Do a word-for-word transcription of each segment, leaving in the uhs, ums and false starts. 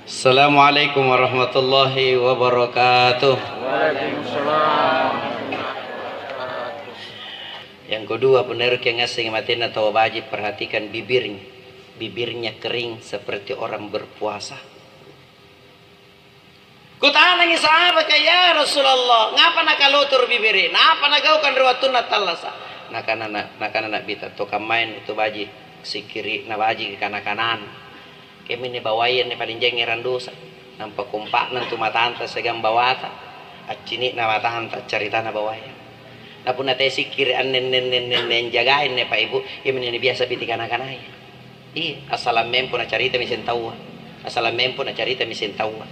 Assalamualaikum warahmatullahi wabarakatuh. Yang kedua, punna eroki angngassengi matenna tau baji', perhatikan bibirnya. Bibirnya kering seperti orang berpuasa. Kutanangi sahabaka, "Ya Rasulullah, ngapa nakalotoro bibirina? Apa nagaukang ri wattunna attallasa?" Nakana, nakana Na'bita, "To kammayanne tu baji', sikkiri'na baji' kana-kanana." Kaminne bawaya anne paling jangngerang dosa. Nampa kompa'na antu matanta siagang bawata, accini'na matanta, accaritana bawaya. Na punna tae sikkiri' anne, anne, anne, anne, anne, jagai anne, Pak, Ibu, iaminne biasa piti kana-kanaya. Iya, assalang mempo nacaritami seng taua. Assalang mempo nacaritami seng taua.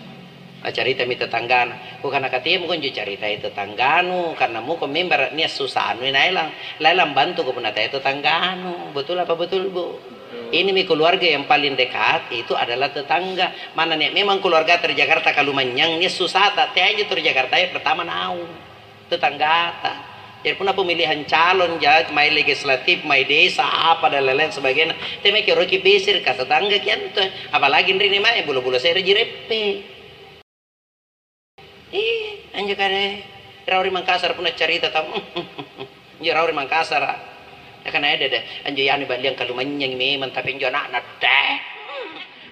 Nacaritami tetanggana. Kukana, "Katemako anjo caritai tetangganu, karena muko membara' nia' susanu naelang, laelang bantuko punna tae tetangganu." Betul apa betul, Bu? Ini mi keluarga yang paling dekat itu adalah tetangga. Mana nia' memang keluargata ri Jakarta kalumanynyang, nia' susata, teai anjo tu ri Jakarta ya pertama naung tetanggata. Jadi punna pemilihan calon ja, mai legislatif, mai desa, apa dan lain-lain sebagainya, temaki oroki bese ri katetanggaki antu. Apalagi anrinni mae bulo-bulo se're ji reppe. Ih, anjo kare raung ri Mangkasara punna carita tau. Injo raung ri Mangkasara. Nakana, "Ede, de, anjo yani baliang kalumanynyang memang, tapi injo ana'na, deh."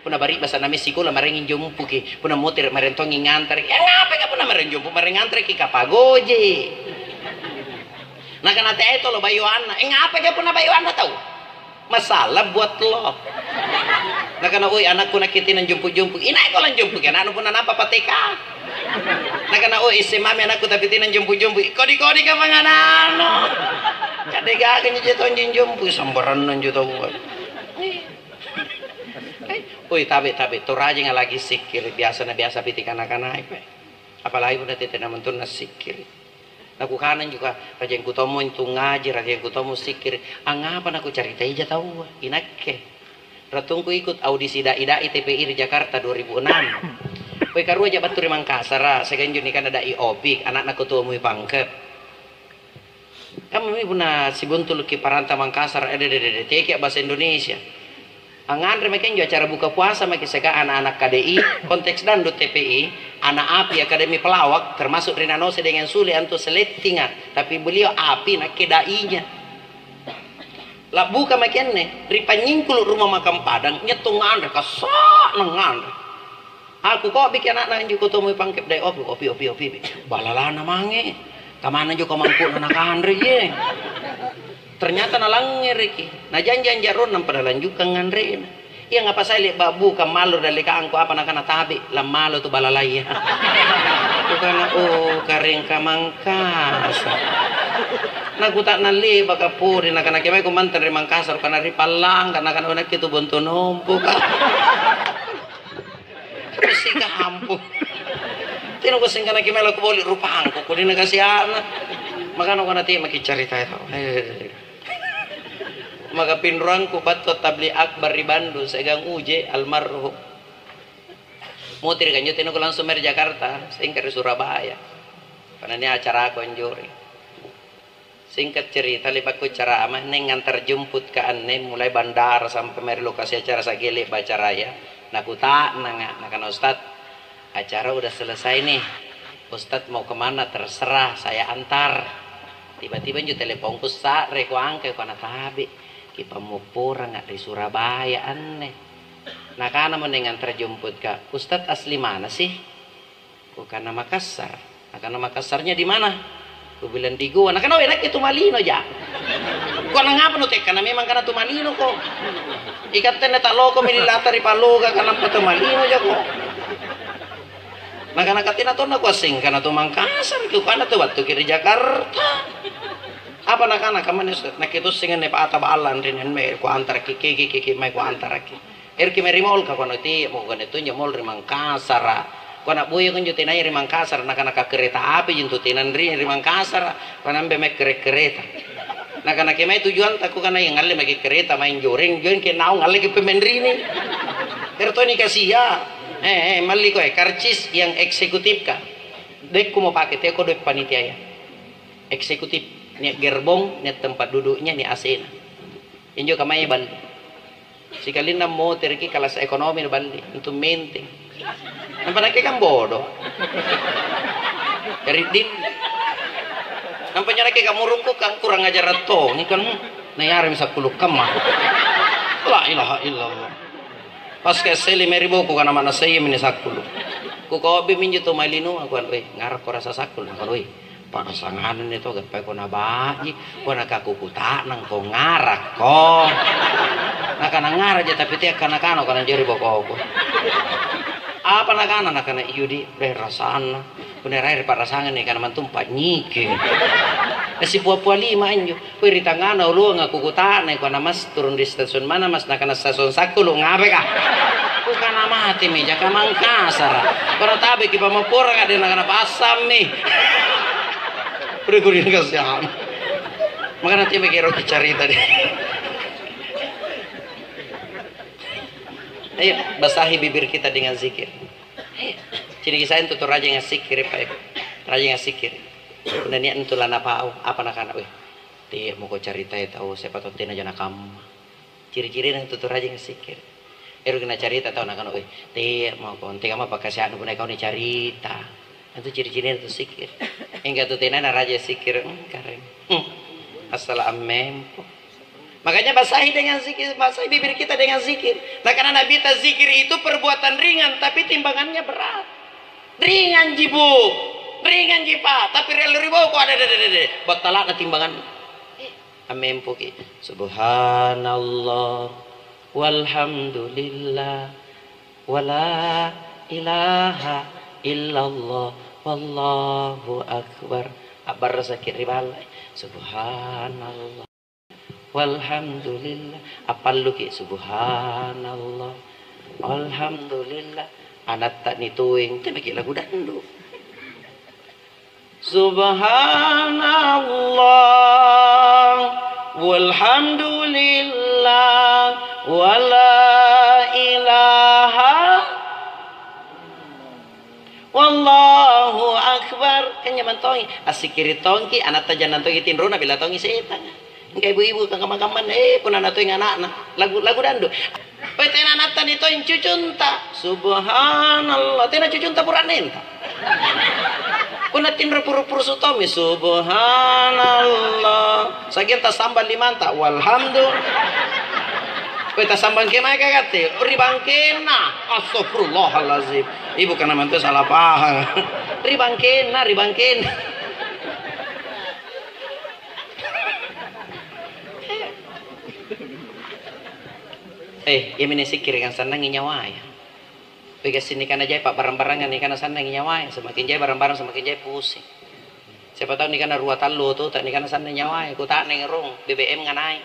Punna bari'basa' nami sikola maraeng jompuki, punna motere' maraeng tongi ngantareki. "Eh, ngapaka punna maraeng jompu, maraeng ngantareki kapagoje?" Nakana, "Teai tolo bayoanna." "Eh, ngapaka punna bayoanna tau? Masalah buat lo." Nakana, "Oi, anakku nakke tena jompu-jompu." "Inaiko lanjompuki anaknu punna nampa pateka?" Nakana, "Oh, S M A mi anakku tapi tena jompu-jompu." "Kodi-kodi kapang anaknu? Kade gaga njo tonji jompu, sambaranna njo taua." Oi, tabe', tabe', to rajinga lagi sikkiri', biasa na biasa piti kana-kanai, pe. Apalagi punna tete namantunna sikkiri'. Nakukana anjo ka, "Rajengku tommo intu ngaji, rajengku tommo sikkiri'. Angngapa nakucaritai ija taua? Inakke." Rattungku ikut audisi dai-dai T P I ri Jakarta dua ribu enam. Poi karuaja battu ri Mangkasara, siagang injo nikanna dai Opik, ana'na Ketua Mui Pangkep. Kammami punna sibuntuluki paranta Mangkasara, eh, de, de, de, de, teki bahasa Indonesia. Angnganre maki anjo acara buka puasa maki siagang ana'-ana' K D I, konteks dangdut T P I, ana' Api Akademi Pelawak, termasuk ri Nano sedeng yang sule antu selettinga, tapi beliau Api nakke dainya. La'buka maki anne, ri panynyingkulu' Rumah Makam Padang, nia' tau nganre, kassa'na nganre. Aku ko'biki ana'na anjo Ketua Mui Pangkep dai Opi, Opi, Opi, Opi, Opi. Balalana mange. Kamana anjo kamangku'na nakanre, ye? Ternyata nalangngereki. Najanji anjaronna nampa nalanjukang nganrena. Iya, ngapa sai le'ba' buka mallo dallekangku, apa nakana, "Tabe', lammalo tu balalaya." Kukana, "Oh, kareng kamangkasa." Nakuta'nang le'baka pole, nakana, "Kemae kumantang ri Mangkasara?" Kukana, "Ri Pallangga." Nakana, "Oh, nakke tu Bonto Nompoka." Terus sikampung. Tena kuasseng kana kemae lako boli' rupangku, kodina kasia'na. Makana kona te maki carita itu. Eh. Maka pinruangku battu tabli akbar ri Bandung, siagang Uje almarhum. Mutiri kanjo tena ku langsung mae ri Jakarta, singka ri Surabaya. Karena ini acaraku anjori. Singkat cerita, le'bakku carama, neng antar jemput ka anne, mulai bandara sampai mae ri lokasi acara sa'ge le'ba' acaraya, nakuta'nanga', nakana, "Ustaz, acara udah selesai nih. Ustaz mau kemana? Terserah, saya antar." Tiba-tiba injo telepongku sa're, kuangkai, kuana, "Tabe', kipammopporanga' ri Surabaya anne." Nakanamo neng antar jemput ka, "Ustaz asli mana sih?" Kukana, "Makassar." Nakana, "Makassarnya di mana?" Kubilang, "Di Gowa." Nakana, "Oh, nakke tu Malinoja." Kukana, "Ngapa nutekkana memang kana tu Malinoko? Ikatte anne ta'lokomi ri lata ri Paloga, kanapa tu Malinoja ko?" Nakana, "Katte na tonna kuasseng kana tu Mangkasar, kukana tu battuki ri Jakarta." Apa nakana, "Kammana, Ustaz?" "Nakke tosseng anne pa ata balla' anrinni anne, kuantarakki, kiki, kiki, mae kuantarakki." Eroki mae ri mall ka, kuana, "Tia'mo, kuana tonjo mall ri Mangkasara." Kuana, "Boya konjo tenaya ri Mangkasara." Nakana, "Ka kereta api ji intu tena anrinni ri Mangkasara." Kuana, "Ambe mae kere-kereta." Nakana, "Kemae tujuanta?" Kukana, "Iya, ngalle maki kereta mae anjoreng, joi ke naung ngalleki pemmenrini." Ero toni kasia. "Eh, eh, malliko, eh, karcis yang eksekutif ka. Dekkumo pake, teako doe' panitiaya. Eksekutif, nia' gerbong, nia' tempat duduknya, nia' A C-na. Injo kamaya bal-." Sikalinna motereki kelas ekonomi naballi, untu' menteng. Nampa nakke kan bodo. Jari din. Nampa nyo nakke kamurungku kan kurang ajarang tongi kan. Nayaremi sakkulu' kamma. La ilaha illallah. Pas ke seli meri boku kana mana saya mini sakkulu'. Ku kobe minjo tu malinu aku kan, "Weh, ngarakko rasa sakkulu'." Nakana, "Weh, pa'rasanganna to gappai ko naba'ji, ko nakakukuta'nang ko ngarakko." Nakana, "Ngaraja tapi tea kana-kana kana jari bokoku." Apa nakana? Nakana, "Iyo di, deh rasanna." Punna raere pa'rasanganni kana mantumpa nyiki. Nasipua-pua lima anjo. Kue ri tangngana oloanga kukuta'nai, kua, "Mas, turun di stasiun mana, Mas?" Nakana, "Stasiun Sakkulu'." "Ngapeka?" Kukana, "Matemi jaka Mangkasara. Kua natabeki pammopporanga deh." Nakana, "Passammi." Udah kuri kasihan. Makana tiamaki eroki carita deh. Ayo, basahi bibir kita dengan zikir. Ayo. Ciniki saya untuk rajin assikkiri, Pak Ibu. Rajin assikkiri. Punna nia' antu lanapau, apa nakana, "Weh, tea' mako caritai tau, siapa tau tenaja nakamma." Ciri-cirina antu tu rajing assikkiri. Eroki nacarita tau nakana, "Weh, tea' mako, antekamma pakkasea'nu punna ikau nicarita." Antu ciri-cirina tu sikkiri. Engka tu tenana rajing assikkiri, hmm, karaeng. Hmm. Assala ammempo. Makanya basahi dengan zikir, basahi bibir kita dengan zikir. Nakana Nabi ta, "Zikir itu perbuatan ringan, tapi timbangannya berat." Ringanji, Bu. Ringanji, Pak. Tapi ri allo ri boko, ada, ada, ada, ada. Battala'na timbanganna. Eh, ammempoki. Subhanallah, walhamdulillah, wala ilaha illallah, wallahu akbar. Abbarasaki ri ballai. Subhanallah. Walhamdulillah. Appalluki, subhanallah. Alhamdulillah. Anatta nitoeng, temaki lagu dandu. Subhanallah, walhamdulillah, wala ilaha Wallahu akbar. Kan nyamang tongi, assikkiri tongki, anatta jannang tongi tinrona, bela tongi setanga. Engka ibu-ibu kamma-kammanna, eh, punna natoeng ana'na, lagu, lagu dandu. Poi tena anatta nitoeng, cucunta. Subhanallah, tena cucunta, bura'nenta. Punna tinro puru-purusu tommi, subhanallah. Sagiang tasambang limanta, walhamdulillah. Poi tasambang kemae ka katte, ri bangkenna. Astagfirullahalazim. Ibu kana mantu salah pahang. Ri bangkenna, ri bangkenna. Eh, iami nisikkiri kan sannangi nyawaya. Pega sinikana jai pa'barang-barangang nikana sannangi nyawaya, semakin jai barang-barang semakin jai pusing. Siapa tau nikana rua tallu otota nikana sannang nyawaya, kuta'nangi rung, B B M nganai.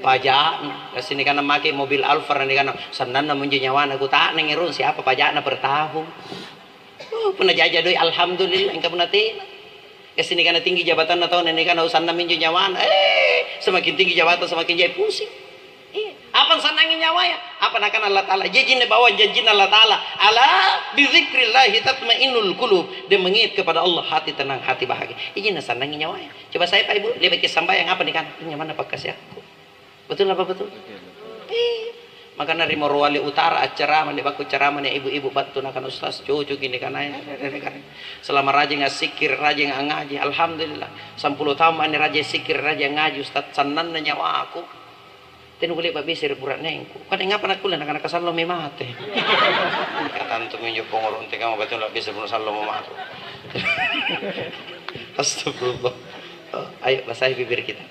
Paja'na, kasi nikana make mobil Alphard nikana sannanna monjo nyawana, kuta'nangi rung, siapa paja'na per tahun. Oh, punna jaja doi, alhamdulillah, engka punna tena. Kasi nikana tinggi jabatanna tau, nikana sannang minjo nyawana. Eh, semakin tinggi jabatan, semakin jai pusing. Iya. Apa sannangi nyawaya? Apa nakana Allah Ta'ala? Jajinne bawang janjinna Allah Ta'ala. "Ala bizikrillahi tatmainnul qulub." Dan mengingat kepada Allah, hati tenang, hati bahagia. Ijinna sannangi nyawaya. Coba saya, Pak Ibu, lebih ke sambayang apa nikana? Ini mana pakkasiakku? Betul apa betul? Iya. Makana ri Morowali Utara accarama, ni bakku carama ni ibu-ibu battu nakana, "Ustaz, cucuki nikana." Selama rajin assikkiri, rajin angaji, alhamdulillah. Sampulo taung mani rajin sikkiri, rajin angaji, Ustaz, sannanna nyawaku. Tena kulle pabbisiri bura'nengku. Kade ngapa nakkulle nakana kasallomi mate. Katantumi injo pongoro ntekama batena labbisiri punna sallomo mate. Astagfirullah. Oh, ayo basahi bibir kita.